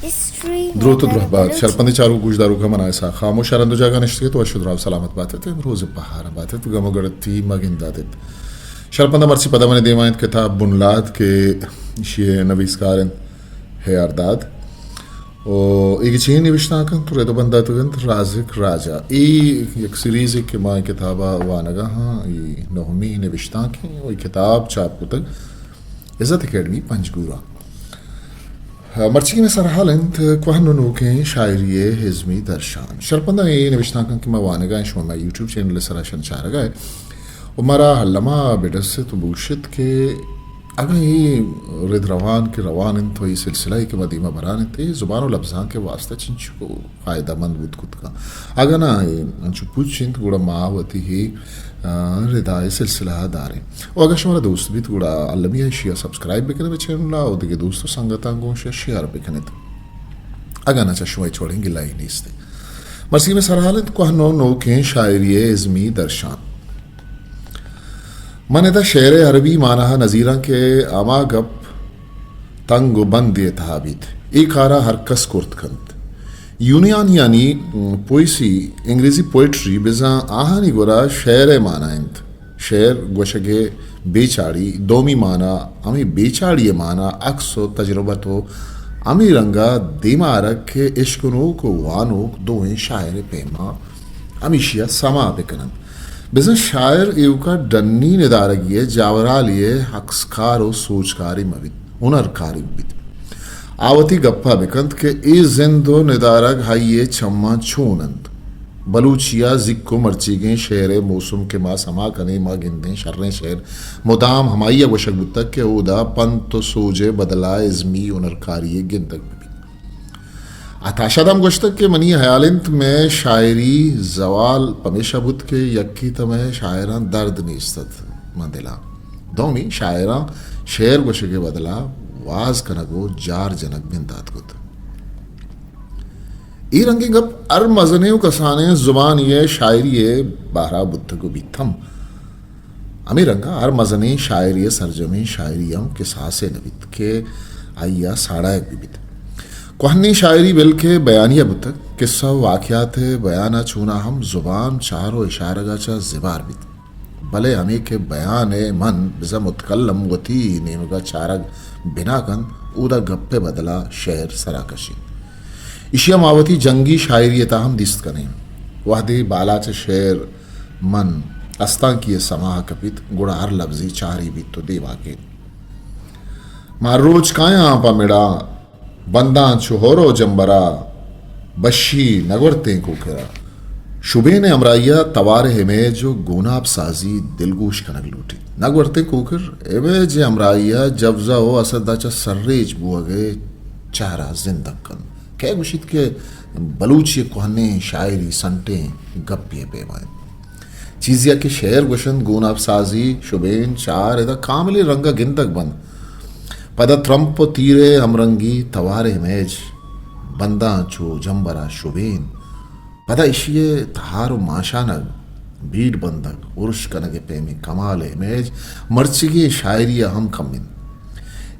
ہسٹری دروت و درہبات، شرپندیں چاروک گوشداروکاں، من آ اسحاق خاموش، ہر ہند و جاگہ نشتگ ات و وش و دراہ و سلامت بات ات، روز پہارا بات ات، گم و گڑتی مہ گندات ات۔ شرپنداں مرچی پدا منی دیما انت کتاب بنلاد کہ ایشی ء نویسکار انت ہیار داد۔ و اے گچین نوشتانک انت، رد و بند داتگ انت رازق راجا۔ اے یک سیریزے کہ ما اے کتاب ء وانگ ء ہاں، اے نہمی نوشتانک انت و اے کتاب چاپ کتگ عزت اکیڈمی پنجگور ء۔ مرچی مئے سرحال انت کوہن و نوکیں شاعری ء ازمی درشان۔ شرپنداں اے نوشتانکاں کہ ما وانگ ء ایں، شما مئے یوٹیوب چینل ء سرا شن چارگ ء ات و مارا الما بڈس ات و بوشت کہ اگاں اے رد روان کہ روان انت و اے سلسلہ ء کہ ما دیما بران انت، اے زبان و لبزانک ء واسطہ چنچکو فائدہ مند بوت کت کن۔ اگاں نہ، اے انچو پوچ انت، گڑا ما وتی اے، آ، ردا ء سلسلہ ء داریں۔ و اگاں شمارا دوست بیت، گڑا المی ء ایشی ء سبسکرائب بکن ات مئے چینل ء و دگہ دوست و سنگتاں گوں شیئر بکن ات۔ اگاں نہ، چہ شمئے چوڑیں گلہ ای نیست۔ مرچی مئے سرحال انت کوہن و نوکیں شاعری ء ازمی درشان۔ من ادا شعر ء عربی معناہا نزیراں کہ ہما گپ تنگ و بندے ء تہا بیت۔ اے کارا ہر کس کرت کنت۔ یونانیانی پوئسی، انگریزی پوئٹری، بزاں آہانی گورا شعر ء مانا انت۔ شعر گوشگ ء بے چاڑی، دومی مانا، ہمے بے چاڑی ء مانا عکس و تجربت و ہمے رنگا دیما آرگ کہ اشکنوک و وانوک دوئیں شاعر ء پیما ہمیشی ء سما بہ کن انت۔ بزاں شاعر ایوکا ڈنی ندارگی ء جاورالی ء عکسکار و سوجکاری مہ بیت، ہنرکاری بیت۔ آ وتی گپا بہ کنت کہ اے زند و ندارگ آئی ء چماں چون انت۔ بلوچی ء زیک و مرچیگیں شعر ء موسم کہ ما سما کنیں، ما گندیں شریں شعر مدام ہمائی ء گوشگ بوتگ کہ اودا پنت و سوج ء بدلا ازمی ہنرکاری ء گندگ بہ بیت۔ عطا شاد ہم گوشتگ کہ منی ہیال انت مئے شاعری زوال پمیشا بوت کہ یکے تہ مئے شاعراں درد نیست ات ماں دلاں، دومی شاعراں شعر گوشگ ء بدلا واز کنگ و جار جنگ بندات کت۔ اے رنگیں گپ ہر مزنیں و کسانیں زبانے ء شاعری ء بہرا بوتگ و بیت ہم۔ ہمے رنگ ء ہر مزنیں شاعرے ء سرجمیں شاعری ہم کساسے نہ بیت کہ آئی ء ساڑایگ بہ بیت۔ کوہنیں شاعری بلکہ بیانیہ بوتگ، کسہ و واقعات ء بیان ء چوناہا ہم زبان چار و اشارگ ء چہ زبار بیت۔ بلے ہمے کہ بیان ء من بزاں متکلم وتی نیمگ ء چارگ بنا کنت، اودا گپ ء بدلا شعر سرا کشیت۔ ایشی ء ما وتی جنگی شاعری ء تہا ہم دیست کنیں۔ وہدے بالاچ ء شعر من استانکی ء سما ء کپیت، گڑا ہر لبزے چارے بیت و دیما کیت۔ ما ہر روچ کایاں پہ مڑا، بنداں چو ہور و جمبرا، بشی نگورتیں کوکرا۔ شبین ء ہمراہی ء توار ء امیج و گوناپ سازی دلگوش کنگ لوٹیت۔ نگورتیں کوکر امیج ء ہمراہی ء جبزہ و اسد ء چہ سرریچ بوگ ء چہرہ زندگ کنت۔ کئے گوشیت کہ بلوچی ء کوہنیں شاعری سنٹیں گپے ء پیما انت۔ چیزے ء کہ شعر گوشنت، گوناپ سازی، شبین، چار ادا کاملیں رنگ ء گندگ بنت۔ پدا ترمپ و تیر ء ہمرنگی، توار ء امیج، بنداں چو جمبر ء شبین۔ پدا ایشی ء تہار و مانشانگ، بیڑ بندگ، ارش کنگ ء پیمیں کمال ء امیج مرچیگیں شاعری ء ہم کم انت۔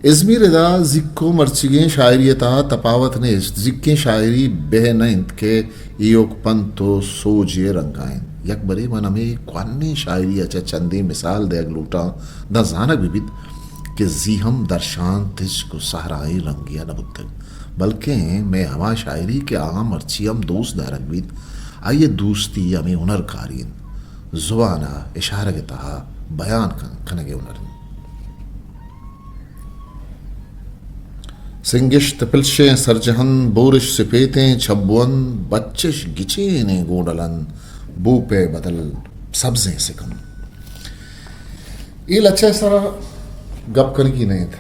ازمی ردا زیک و مرچیگیں شاعری ء تہا تپاوت نیست۔ زیکیں شاعری بہ نہ انت کہ ایوک پنت و سوج ء رنگ ء انت۔ یک برے من ہمے کوہنیں شاعری ء چہ چندے مثال دئیگ لوٹاں، داں زانگ بہ بیت کہ زی ہم درشان تچک و صحرائی رنگے ء نہ بوتگ، بلکیں مئے ہما شاعری کہ آہاں مرچی ہم دوست دارگ بیت، آئی ء دوستی ہمے ہنرکاری انت۔ زبان ء اشارگ ء تہا بیان کن-، کنگ ء ہنر انت۔ سنگش تپلشیں سرجہند، بورش سپیتیں چبوند، بچش گچینیں گونڈلند، بوپ ء بدل سبزیں سکند۔ اے لچہ ء سرا گپ کنگی نہ انت۔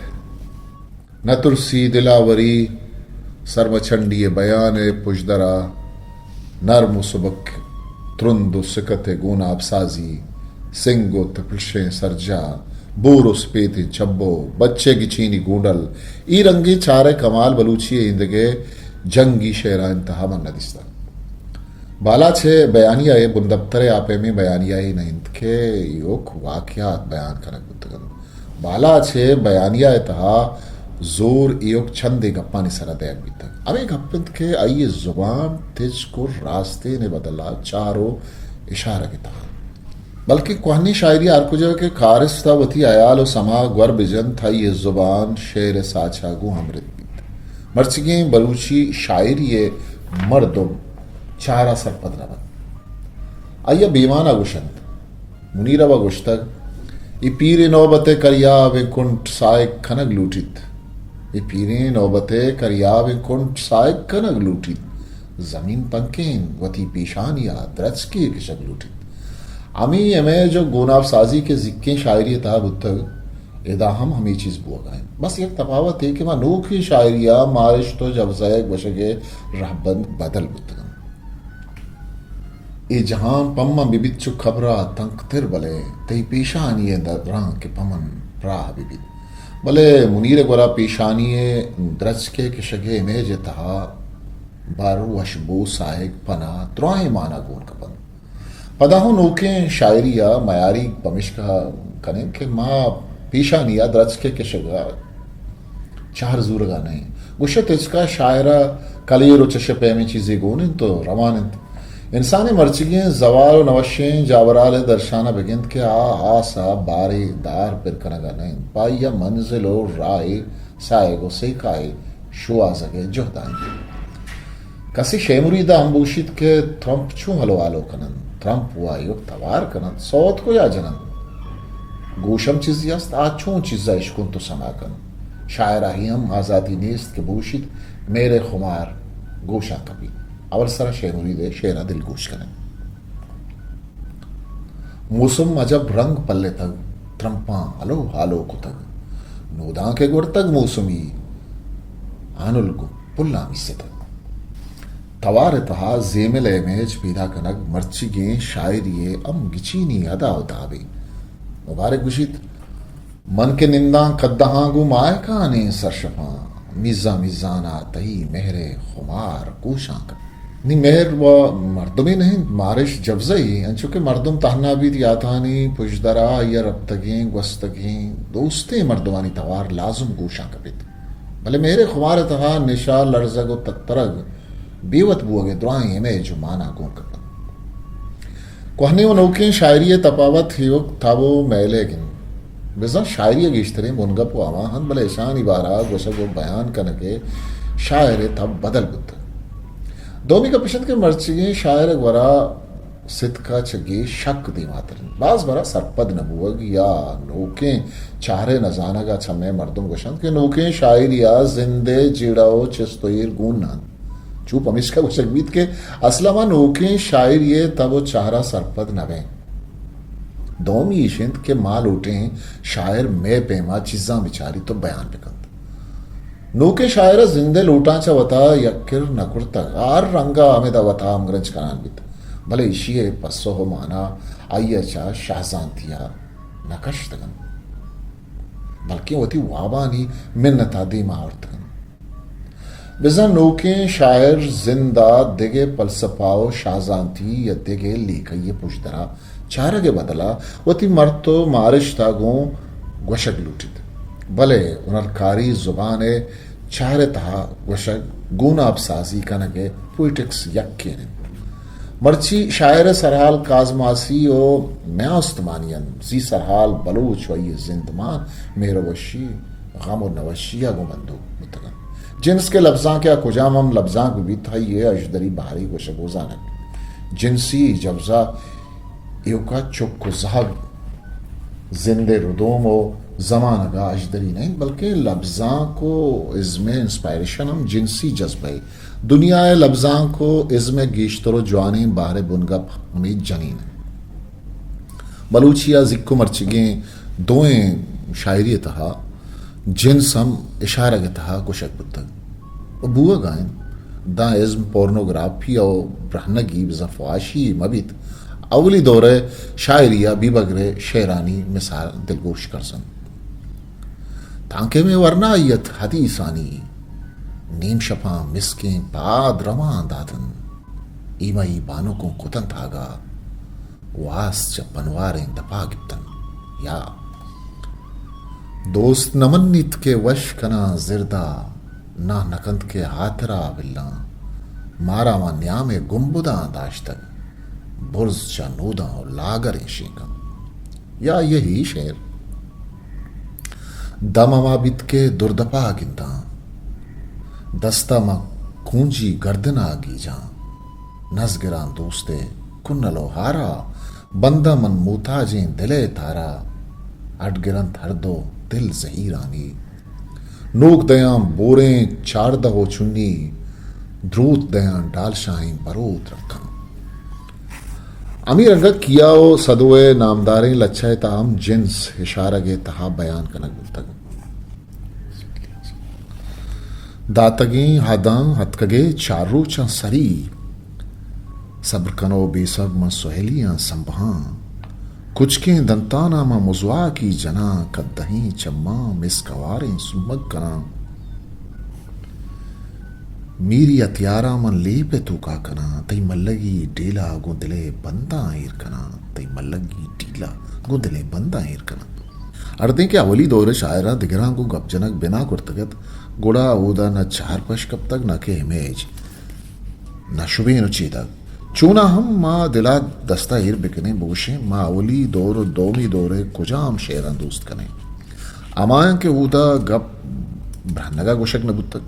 نہ ترسی دلاوری، سرمچنڈی ء بیان ء پژدرا نرم و سبک، ترند و سکت ء گوناپ سازی، سنگ و تپلشیں سرجاہ، بور و سپیتیں چبو، بچ ء گچینی گونڈل، اے رنگیں چار ء کمال بلوچی ء ایندگہ جنگی شعرانی تہا من نہ دیستگ۔ بالاچ ء بیانیہ ء بندپتر ء آ پیمیں بیانیہ یے نہ انت کہ ایوک واقعات بیان کنگ بوتگ انت۔ بالاچ ء بیانیہ ء تہا زور ایوک چندے گپانی سرا دئیگ بیتگ۔ ہمے گپ انت کہ آئی ءِ زبان تچک و راستین ءِ بدلا چار و اشارگ ءِ تہا انت۔ بلکیں کوہنیں شاعری ہر کجا کہ کارست ءَ وتی ہیال و سما گور بجنت، آئی ءِ زبان شعر ءِ ساچا گوں ہمرد بیت۔ مرچیگیں بلوچی شاعری ءِ مردم چارا سرپد نہ بنت۔ آئی ءَ بے مانا گوشنت۔ منیر ءَ گوشتگ، اے پیریں نوبت ءِ کریابیں کنٹ ساہگ کنگ لوٹیت۔ اے پیریں نوبت ءِ کریابیں کنٹ ساہگ کنگ لوٹیت۔ زمین پنکیں وتی پیشانی ءَ درچکے کشگ لوٹیت۔ ہمے امیج و گوناب سازی کہ زیکیں شاعری ءِ تہا بوتگ، ادا ہم ہمے چیز بوگا انت۔ بس یک تپاوتے کہ ما نوکیں شاعری ءَ مارشت و جبزہ ءِ گوشگ ءِ رہبند بدل بوتگ انت۔ اے جہان پمن بہ بیت چو کبرا تنکتر، بلے تئی پیشانی ءِ درانک پمن پراہ بہ بیت۔ بلے منیر ءِ گورا پیشانی ءِ درچک ءِ کشگ ءِ امیج ءِ تہا بر، وشبو، ساہگ، پناہ دراہیں مانا گون کپنت۔ پدا ہوں نوکیں شاعری ءَ میاریگ پمیشکا کنیں کہ ما پیشانی ءَ درچک ءِ کشگ ءَ چہر زورگا نہ ایں۔ گوشے تچکا شاعر ءَ کلیر و چش ءِ پیمیں چیزے گون انت و روان انت۔ انسان ءِ مرچیگیں زوال و نوشیں جاورال ءِ درشان ءَ بگند کہ آ آس ءَ بارے دار پر کنگا نہ انت، پہ آئی ءَ منزل و راہ ءِ ساہگ و سیکا ءِ شوہازگ ءِ جہد ءَ انت۔ کسے شے مرید ءَ ہم بوشیت کہ ترمپ چون ہلو ہالو کن انت، ترمپ وا ایوک توار کن انت، سوت کجا جن انت؟ گوش ہم چیزے است، آ چون چیز ءَ اشکنت و سما کنت؟ شاعر ءَ ہم آزاتی نیست کہ بوشیت، مہر ءِ خمار گوشاں کپیت۔ اول سرا شے مرید ءِ شعر ءَ دلگوش کنیں۔ موسم عجب رنگ پلتگ، ترمپاں ہلو ہالو کتگ۔ نوداں کہ گورتگ موسمی، آنل گوں پلاں میستگ۔ توار ءِ تہا زیمل ءِ امیج پیدا کنگ مرچیگیں شاعری ءِ ہم گچینی ادا و دابے۔ مبارک گوشیت، من کہ ننداں کدہاں گوں ماہکانیں سرشپاں، میزان میزانا تئی مہر ءِ خمار گوشاں کن۔ نی مہر و مردمے نہ انت، مارشت جبزہ یے، انچو کہ مردم تہنا بیت، یاتانی پژدرا آئی ءَ رپتگیں، گوستگیں، دوستیں مردمانی توار لازم گوشاں کپیت۔ بلے مہر ءِ خمار ءِ تہا نشہ، لرزگ و تترگ، بے وت بوگ ءِ دراہیں امیج و مانا گون کپنت۔ کوہنیں و نوکیں شاعری ءِ تپاوت ایوک تب و میلگ انت۔ بزاں شاعری ءِ گیشتریں بنگپ و ہما انت، بلے اشانی بارہ ءَ گوشگ و بیان کنگ ءِ شاعر ءِ تب بدل بوتگ۔ دومی گپ اش انت کہ مرچیگیں شاعر ءِ گورا ستک ءَ چہ گیش شک دیماتر انت۔ باز برا سرپد نہ بوگ یا نوکیں چہرے نہ زانگ ءَ چہ مئے مردم گوش انت کہ نوکیں شاعری ءَ زند ءِ جیڑہ و چست و ایر گون نہ انت۔ چو پمیشکا گوشگ بیت کہ اصل ءَ ما نوکیں شاعری ءِ تب و چہر ءَ سرپد نہ بئیں۔ دومی ایش انت کہ ما لوٹیں شاعر مئے پیما چیزاں بچاریت و بیان بکنت۔ نوکیں شاعر ءَ زند ءِ لوٹاں چہ وتا یک کر نہ کرتگ، ہر رنگ ءَ ہمدا وتا ہمگرنچ کنان بیت، بلے ایشی ءِ پسو و مانا آئی ءَ چہ شہزانتی ءَ نہ کشتگ انت، بلکیں وتی وابانی منت ءَ دیم ءَ آورتگ انت۔ بزاں نوکیں شاعر زند ءَ دگہ پلسپہ و شہزانتی یا دگہ لیکہی ءِ پژدرا چارگ ءِ بدلا وتی مرت و مارشت ءَ گوں گوشگ لوٹیت، بلے ہنرکاری زبان ءِ چہر ءِ تہا گوشگ، گوناب سازی کنگ ءِ پوئٹکس یکین انت۔ مرچی شاعر ءِ سرحال کازماسی و میان استمانی انت۔ زی سرحال بلوچ و آئی ءِ زندمان مہر و وشی، غم و نوشی ءَ گوں بندوک بوتگ انت۔ جنس کہ لبزانک ءِ کجام ہم لبزانک بہ بیت، آئی ءِ اژدری بہرے گوشگ و زانگ۔ جنسی جبزہ ایوکا چک و زہگ زند ءِ ردوم و زمانگ ءَ اژدری نہ انت، بلکیں لبزانک و ازم ءِ انسپائریشن ہم جنسی جذبہ ءِ۔ دنیا ءِ لبزانک و ازم ءِ گیشتر و جوانیں بہر ءِ بنگپ ہمے جنین انت۔ بلوچی ءَ زیک و مرچیگیں دوئیں شاعری ءِ تہا جنس ہم اشارگ ءِ تہا گوشگ بوتگ و بوہگ ءَ انت۔ داں ازم پورنوگرافی ءُ برہنگی بزاں فحاشی مہ بیت، اولی دور ءِ شاعری ءَ بیبگر ءِ شعرانی مثال دلگوش کرزنت۔ تانکہ مئے ورنایت حدیثانی، نیم شپاں مسکیں پاد روان داتن، ایمئی بانکوں کتنت آگاہ۔ واس چہ پنواریں دپا گپتن۔ یا دوست نہ منیت کہ وش کناں زردا، ناہ نہ کنت کہ ہاترا بلاں۔ مارا ما نیام ء گنبداں داشتگ، برز چہ نوداں و لاگریں شینکاں۔ یا یہی شعر۔ دم ہما بیت کہ دردپا گنداں، دستا ما کونجی گردنا گیجاں۔ نزگراں دوست ء کنل و ہارا، بنداں من محتاجیں دل ء تارا۔ اڈ گرنت ہر دو دل زہیرانی۔ نوک دیاں بوریں چاردہ و چنی، دروت دیاں ڈالشاہیں بروت رکھاں۔ ہمے رنگ ء کیا و سدو ء نامداریں لچہ ء تہا ہم جنس اشارگ ء تہا بیان کنگ بوتگ۔ داتگیں ہداں اتکگے چار روچاں سری، صبر کنو بے صبر من سہیلیاں سمبہاں۔ کچکیں دنتاناں من مزواکی جناں، کدہیں چماں مسک ہواریں سومگ کناں۔ میری ہتیاراں من لیپ ء توکا کناں، تئی ملگی ڈیلا گوں دل ء بنداں ایر کناں، تئی ملگی ڈیلا گوں دل ء بنداں ایر کناں۔ اردیں کہ اولی دور ء شاعراں دگراں گوں گپ جنگ بنا کرتگ ات، گڑا اودا نہ چار پش کپتگ نہ کہ ہمیج، نہ شبین و چیدگ۔ چونا ہم ما دلا دستا ایر بکنیں، بگوشیں ما اولی دور و دومی دور ء کجام شعراں دوست کنیں؟ ہمایاں کہ اودا گپ برہنگا گوشگ نہ بوتگ۔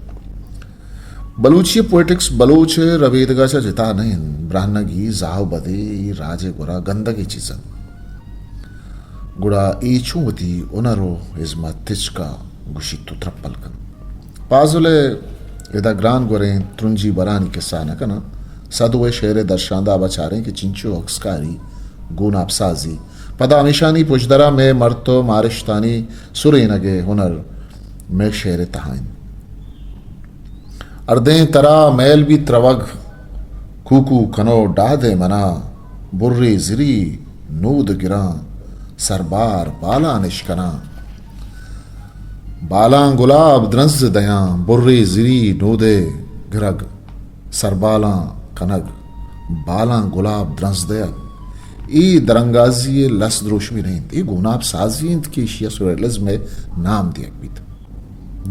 بلوچی پوئٹکس بلوچ ء ربیدگا چہ جتا نہ انت۔ برہنگی زاہ و بدے ای راج ء گورا گندگیں چیز انت۔ گڑا اے چوں وتی ہنر و ازم ء تچک ء گوشیت و ترپل کنت۔ پازل ء ادا گران گوریں ترنجی برانی کسہ نہ کناں۔ سدو ء شعر ء درشانداب ء چاریں کہ چنچو عکسکاری، گوناپ سازی، پدا ہمیشانی پژدرا مئے مرت و مارشتانی سرینگ ء ہنر مئے شعر ء تہا انت۔ اردیں ترا میل بیت روگ، کوکو کنو ڈاہ دے منا، برے زری نود گراں، سربار بالاں اشکناں۔ بالاں گلاب درنز دیاں، برے زری نودے گرگ، سربالاں کنگ، بالاں گلاب درنز دیگ۔ اے درنگازی ء لس دروشمی نہ انت، اے گوناپ سازی انت کہ ایشی ء سورریلزم ء نام دیگ بیت۔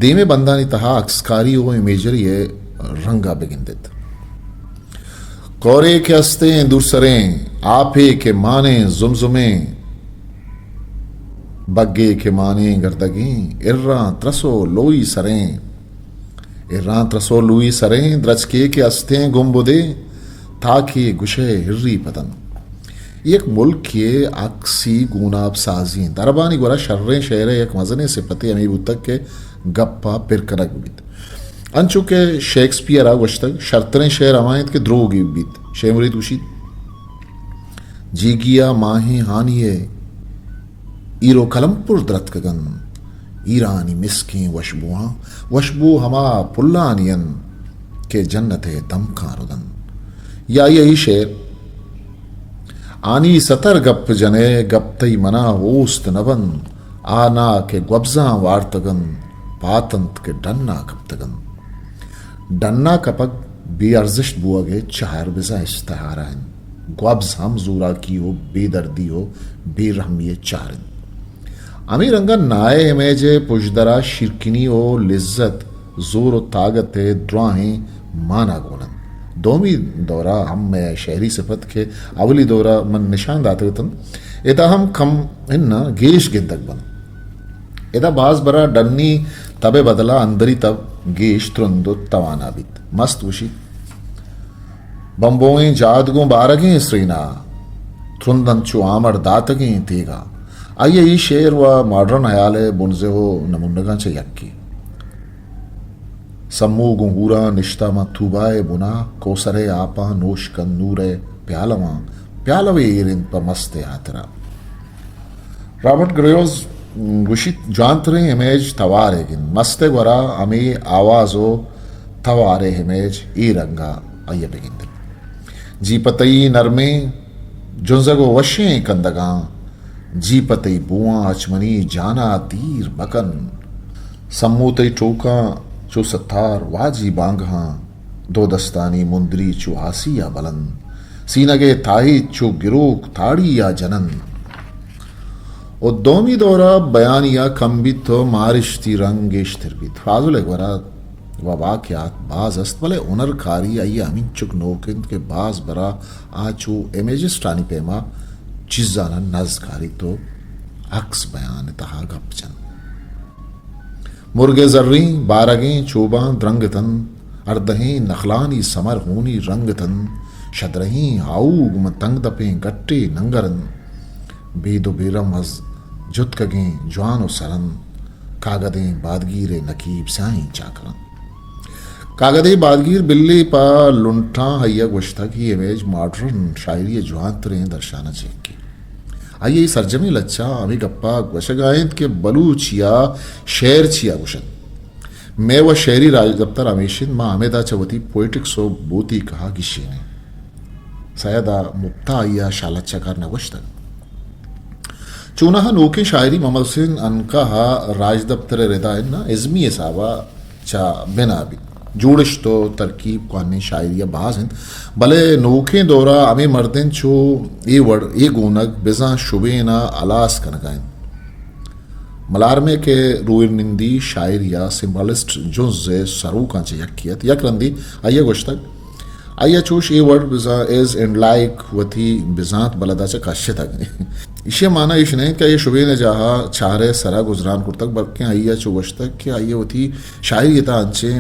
دیمے بندانی تہا عکسکاری و امیجری ء رنگ ء بگندت۔ کورے کہ استیں دورسریں، آپے کہ مانیں زمزمیں، بگے کہ مانیں گردگیں، اراں ترس و لوئی سریں۔ اراں ترس و لوئی سریں، درچکے کہ استیں گنبدے، تاکے گشئے ہری پتن۔ یک ملکے عکسی گوناپ سازی انت۔ عربانی گورا شریں شعر ء یک مزنیں صفتے ہمے بوتگ کہ گپ ء پر کنگ بیت۔ انچو کہ شیکسپیئر ء گوشتگ، شرتریں شعر ہما انت کہ دروگی بیت۔ شے مرید گوشیت، جیگی ء ماہیں ہانی ء ایر و کلمپر درتکگ انت۔ ایرانی مسکیں وشبواں، وشبو ہما پلانی انت کہ جنت ء دمکاں ردنت۔ یا ای شعر، آنی ستر گپ جنئے، گپ تئی منا اوست نہ بنت، آ نا کہ گوبزاں وارتگ انت، پات انت کہ ڈنا کپتگ انت۔ ڈنا کپگ بے ارزشت بوگ ء چہر بزاں اشتہارہ انت۔ گوبز ہم زوراکی و بے دردی و بے رحمی ء چہر انت۔ ہمے رنگ ء نائے ہمیج ء پژدرا شیرکنی و لذت، زور و تاگت ء دراہیں مانا گون انت۔ دومی دورا ہم مئے شعری صفت کہ اولی دورا من نشان داتگ اتنت، ادا ہم کم اناں گیش گندگ بنت۔ ادا باز برا ڈنی تب ء بدلا اندری تب گیش ترند و توانا بیت۔ مست گوشیت، بمبوئیں جاد گوں بارگیں سرینا، ترند انت چو آمڑ داتگیں تیگا۔ آئی ء اے شعر و ماڈرن ہیال ء بنزہ و نمونگاں چہ یکے۔ سمو گوں ہوراں نشتہ ماں توبہ ء بنا، کوثر ء آپاں نوش کن نور ء پیالواں، پیالوے ایر انت پہ مست ء ہاترا۔ رابرٹ گریوز گوشیت، جوانتریں ہمیج توار ء گند، مست ء گورا ہمے آواز و توار ء ہمیج اے رنگ ء آئی ء بہ گندت۔ جی پہ تئی نرمیں جنزگ و وشیں کندگاں، جی پہ تئی بواں اچ منی جانا دیر مکن۔ سمو تئی ٹوکاں چو ستار واجی بانگہاں، دو دستانی مندری چو آسیا بلند، سینگ ء تاہیت چو گروک تاڑی یا جنن۔ و دومی دور ء بیانیہ کم بیت و مارشتی رنگ گیشتر بیت۔ فاضل ء گورا و واقعات باز است، بلے ہنرکاری آئی ء ہمینچک نوک انت کہ باز برا آ چو امیجسٹانی پیما چیزان ء نز کاریت و عکس بیان ء تہا گپ جنت۔ مرگ ء زریں بارگیں چوباں درنگ اتنت، اردہیں نخلانی سمر ہونی رنگ اتنت، شدرہیں ہاؤگ من تنگ دپیں گٹے ننگر انت۔ بید و بیرم از جتکگیں جوان و سر انت، کاگدیں بادگیر ء نکیب سیاہیں چاکر انت۔ کاگدے بادگیر بلے پہ لنٹاں آئی ء گوشتگ، اے امیج ماڈرن شاعری ء جوانتریں درشاناں چہ یکے۔ آئی ء اے سرجمیں لچہ ہمے گپا گوشگا انت کہ بلوچی ء شعر چیا گوشنت۔ مئے و شعری راجدپتر ہمیش انت، ما ہمدا چہ وتی پوئٹکس و بوتیکہ ء گیشینیں۔ سید ء مپتا آئی ء شالچہ کار نہ گوشتگ۔ چوناہا نوکیں شاعری محمد حسین عنقا ء راجدپتر ء ردا انت، ازمی حساب ء چہ بنا بیت۔ جوڑشت و ترکیب کوہنیں شاعری ء باز انت، بلے نوکیں دور ء ہمے مرد انت چو اے وڑ، اے گونگ بزاں شبین ء ہلاس کنگا انت۔ ملارمے کہ روئے نندی شاعری ء سمبلسٹ جنز ء سروکاں چہ یکے ات۔ یک رندی آئی ء گوشتگ، آئی ء چوش اے وڑ بزاں از اینڈ لائک وتی بزانت بلدا چہ کشتگ۔ ایشی ء مانا ایش نہ انت کہ آئی ء شبین ء جاہ ء چارے سرا گزران کرتگ، بلکیں آئی ء چو گوشتگ کہ آئی ء وتی شاعری ء تہا انچیں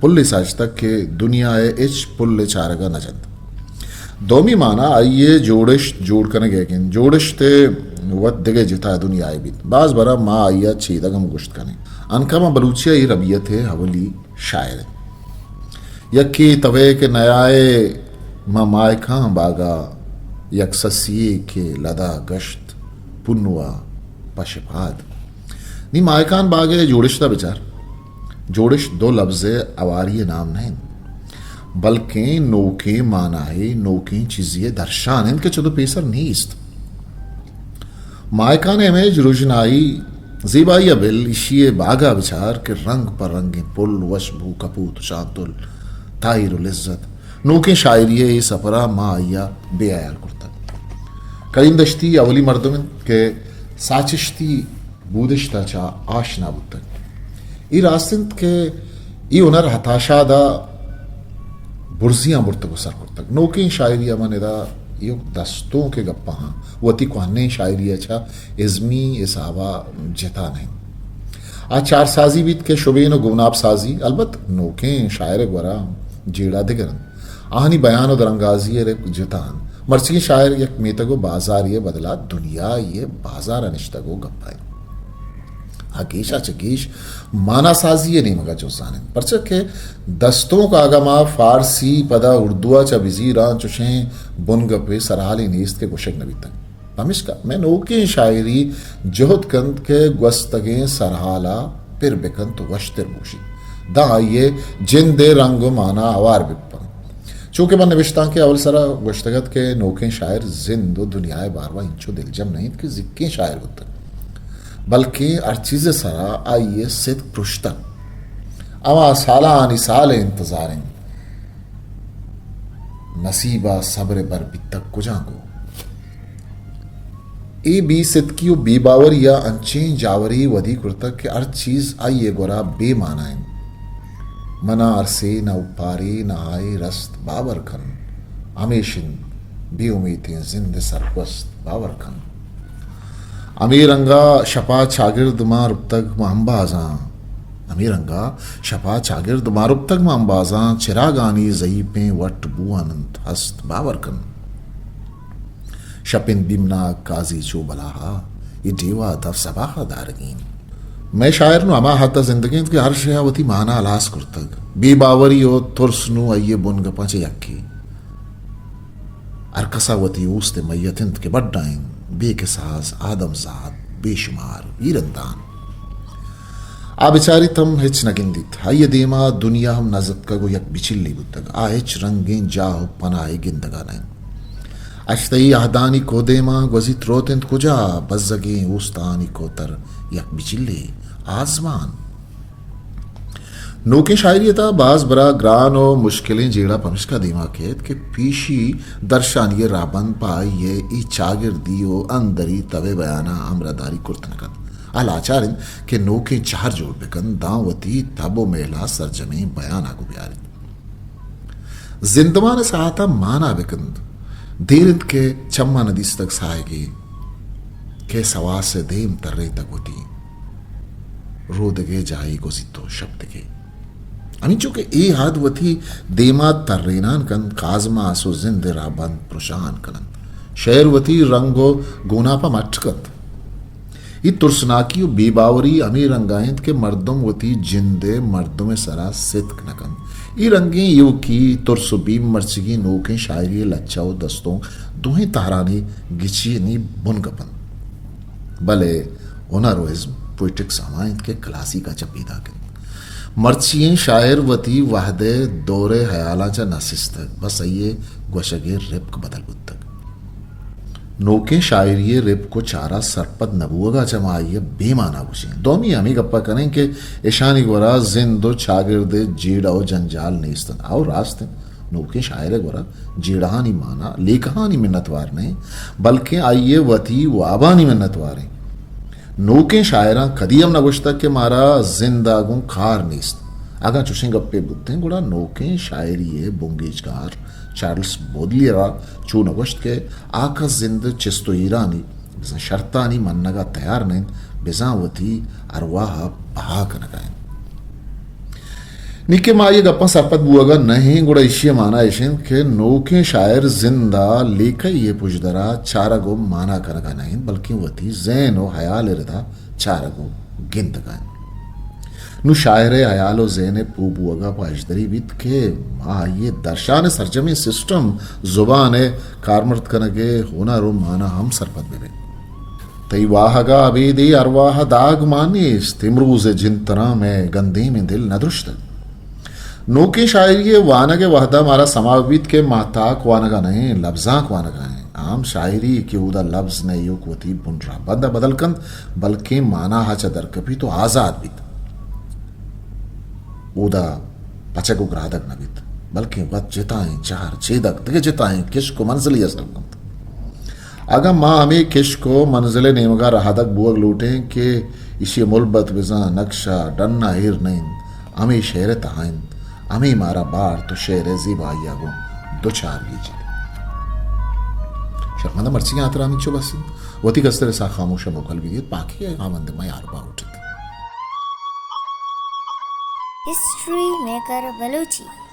پلے ساچتگ کہ دنیا ء ہچ پل ء چارگ ء نہ جنت۔ دومی مانا آئی ء جوڑشت جوڑ کنگ ء انت۔ جوڑشت ء وت دگہ جتا دنیا ء بیت۔ باز برا ما آئی ء چیدگ ہم گوشت کنیں۔ عنقا ماں بلوچی ء اے ربیت ء اولی شاعر انت۔ یکے توئے کہ نیائے ماں ماہکان باگا، یک سسیے کہ لدا گشت پنوا پش پاد۔ نی ماہکان باگ ء جوڑشت ء بچار۔ جوڑشت دو لبز ء اواری ء نام نہ انت، بلکیں نوکیں مانائے، نوکیں چیزے ء درشان انت کہ چدو پیسر نیست۔ ماہکان ء امیج، رژنائی، زیبائی ء بل ایشی ء باگ ء بچار کہ رنگ پہ رنگیں پل، وشبو، کپوت، شانتل، تاہیر و لذت۔ نوکیں شاعری ء اے سپر ء ما آئی ء بے ہیال کرتگ۔ کریم دشتی اولی مردم انت کہ ساچشتی بودشت ء چہ آشنا بوتگ۔ اے راست انت کہ اے ہنر ہتاشاد ء برزیاں برتگ و سر کرتگ۔ نوکیں شاعری ء من ادا ایوک دستونک ء گپا آں، وتی کوہنیں شاعری ء چہ ازمی حساب ء جتا نہ انت۔ آ چار سازی بیت کہ شبین و گوناب سازی، البت نوکیں شاعر ء گورا جیڑہ دگر انت۔ آہانی بیان و درانگازی ء رپ جتا انت۔ مرچیگیں شاعر یک میتگ و بازارے ء بدلا دنیاے ء بازار ء نشتگ و گپ ء انت۔ آ گیش ء چہ گیش مانا سازی ء نیمگ ء جزان انت، پرچا کہ دستونک آگہ ما فارسی پدا اردو ء چہ بزیراں چشیں بنگپے سرحالے نیست کہ گوشگ نہ بیتگ۔ پمیشکا مئے نوکیں شاعری جہد کنت کہ گوستگیں سرحال ء پر بکنت و وشتر بوشیت، داں آئی ء جند ء رنگ و مانا ہوار بہ بنت۔ چو کہ من نبشتانک ء اول سرا گوشتگ ات کہ نوکیں شاعر زند و دنیا ء باروا انچو دلجم نہ انت کہ زیکیں شاعر بوتگ، بلکیں ہر چیز ء سرا آئی ء صدق پرشتگ۔ ہما سالانی سال ء انتظار انت، نصیب ء صبر ء بر بیتگ کجاں گوں؟ اے بے ستکی و بے باوری ء انچیں جاورے ودی کرتگ کہ ہر چیز آئی ء گورا بے مانا انت۔ منا ارسے نہ اوپارے نہ آئے رست باور کن، ہمیش انت بے امیتیں زند ء سرگوست باور کن۔ ہمے رنگا شپا چاگرد ماں رپتگ ماں امبازاں، ہمے رنگا شپا چاگرد ماں رپتگ ماں امبازاں، چراگانی زہیپیں وٹ بوان انت ہست باور کن۔ شپیں بیمناک قاضی چو بلاہا، اے ڈیوا دف سباہا دارگی انت۔ مئے شاعر نوں ہما حد ء زندگی انت کہ ہر شے ء وتی مانا ہلاس کرتگ۔ بے باوری و ترس نوں آئی ء بنگپاں چہ یکے۔ ہر کس ء وتی اوست ء میت انت کہ بڈا انت، بے کساس، آدم زاد، بے شمار، ہیرندان۔ آ بچاریت ہم ہچ نہ گندیت۔ آئی ء دیما دنیا ہم نہ زتکگ و یک بچلے بوتگ۔ آ ہچ رنگیں جاہ و پناہے گندگا نہ انت۔ اشتئی اہدانی کوہ دیما گوزیت روت انت کجا؟ بزگیں اوستانی کوتر یک بچلے آزمان۔ نوکیں شاعری ءِ تہا باز برا گران ءُ مشکلیں جیڑہ پمشکا دیما کیت کہ پیشی درشانی ءِ راہبند پہ آئی ءِ اے چاگردی ءُ اندری تب ءِ بیان ءَ ہمراہداری کرت نہ کنت۔ آ لاچار انت کہ نوکیں چہر جوڑ بہ کنت، داں وتی تب ءُ میل ءَ سرجمیں بیان ءَ گوں بیاریت۔ زندمان ءِ ساعت ءَ مانا بہ کنت۔ دیر انت کہ چماں نہ دیستگ ساہگے، کہ سواس ءِ دیم ترینتگ وتی۔ رودگے جاہے گوزیت ءُ شپ دگے۔ ہمینچو کہ اے ہد وتی دیما ترینان کنت، کازماس ءُ زند ءِ راہبند پرشان کننت۔ شعر وتی رنگ ءُ گوناپ ءَ مٹ کنت۔ اے ترسناکی ءُ بے باوری ہمے رنگ ءَ انت کہ مردم وتی جند ءِ مردم ءِ سرا ستک نہ کنت۔ اے رنگیں ایوکی، ترس ءُ بیم مرچیگیں نوکیں شاعری ءِ لچہ ءُ دستونک دوہیں تہرانی گچینی بنگپ انت۔ بلے ہنر ءُ ازم، پوئٹکس، ہما انت کہ کلاسیک ءَ چہ پیداک انت۔ مرچی ئیں شاعر وتی وہد ءِ دور ءِ ہیالاں چہ نہ سستگ، بس آئی ءِ گوشگ ءِ رپک بدل بوتگ۔ نوکیں شاعری ءِ رپک ءُ چارہ سرپد نہ بوگ ءَ چہ ما آئی ءَ بے مانا گوشیں۔ دومی ہمے گپ ءَ کنیں کہ اشانی گورا زند ءُ چاگرد ءِ جیڑہ ءُ جنجال نیست انت۔ آؤ، راست انت، نوکیں شاعر ءِ گورا جیڑہانی مانا لیکہانی منتوار نہ انت، بلکیں آئی ءِ وتی وابانی منتوار انت۔ نوکیں شاعراں کدی ہم نہ گوشتگ کہ مارا زند ءَ گوں کار نیست۔ اگاں چوشیں گپے بوتیں، گڑا نوکیں شاعری ءِ بنگیجکار چارلس بودلیئر ءَ چو نہ گوشت کہ آ کس زند ءِ چست ءُ ایرانی، بزاں شرطانی منگ ءَ تیار نہ انت، بزاں وتی ارواہ ءَ بہا کنگ ءَ انت۔ نی کہ ما آئی ءِ گپاں سرپد بوگ ءَ نہ ایں، گڑا ایشی ءِ مانا اش انت کہ نوکیں شاعر زند ءَ لیکہی ءِ پژدر ءَ چارگ ءُ مانا کنگ ءَ نہ انت، بلکیں وتی ذہن ءُ ہیال ءِ ردا چارگ ءُ گندگ ءَ انت۔ نوں شاعر ءِ ہیال ءُ ذہن ءِ پوہ بوگ ءَ پہ اژدری بیت کہ ما آئی ءِ درشان ءِ سرجمیں سسٹم، زبان ءِ کارمرد کنگ ءِ ہنر ءُ مانا ہم سرپد بہ بیں۔ تئی واہگ ءَ ابید اے ارواہ ءَ داگ مان نیست، امروز ءِ جند ترا مئے گندیمیں دل نہ درشتگ۔ نوکیں شاعری ءِ وانگ ءِ وہد ءَ مارا سما بیت کہ ما تاک وانگ ءَ نہ ایں، لبزانک وانگ ءَ ایں۔ عام شاعری کہ اودا لبز نہ ایوک وتی بن راہبند ءَ بدل کنت، بلکیں مانا ءَ چہ درکپیت ءُ آزاد بیت، اودا پچگ ءُ گرادگ نہ بیت، بلکیں وت جتائیں چہر چیدگ، دگہ جتائیں کشک ءُ منزلے ءَ سر کنت۔ اگاں ما ہمے کشک ءُ منزل ءِ نیمگ ءَ رہادگ بوگ لوٹیں کہ ایشی ءِ ملبت بزاں نقش ءَ ڈن ءَ ایر نہ انت، ہمے شعر ءِ تہا انت، ہمے مارا بارت ءُ شعر ءِ زیبائی ءَ گوں دچار گیجیت۔ شرمندہ، مرچی ءِ ہاترا ہمینچو بس انت۔ وتی کستر ءِ ساہ خاموش ءُ موکل بہ گیت، باقی ءَ ہاوند ءِ میار باہوٹ انت۔ History maker Balochi.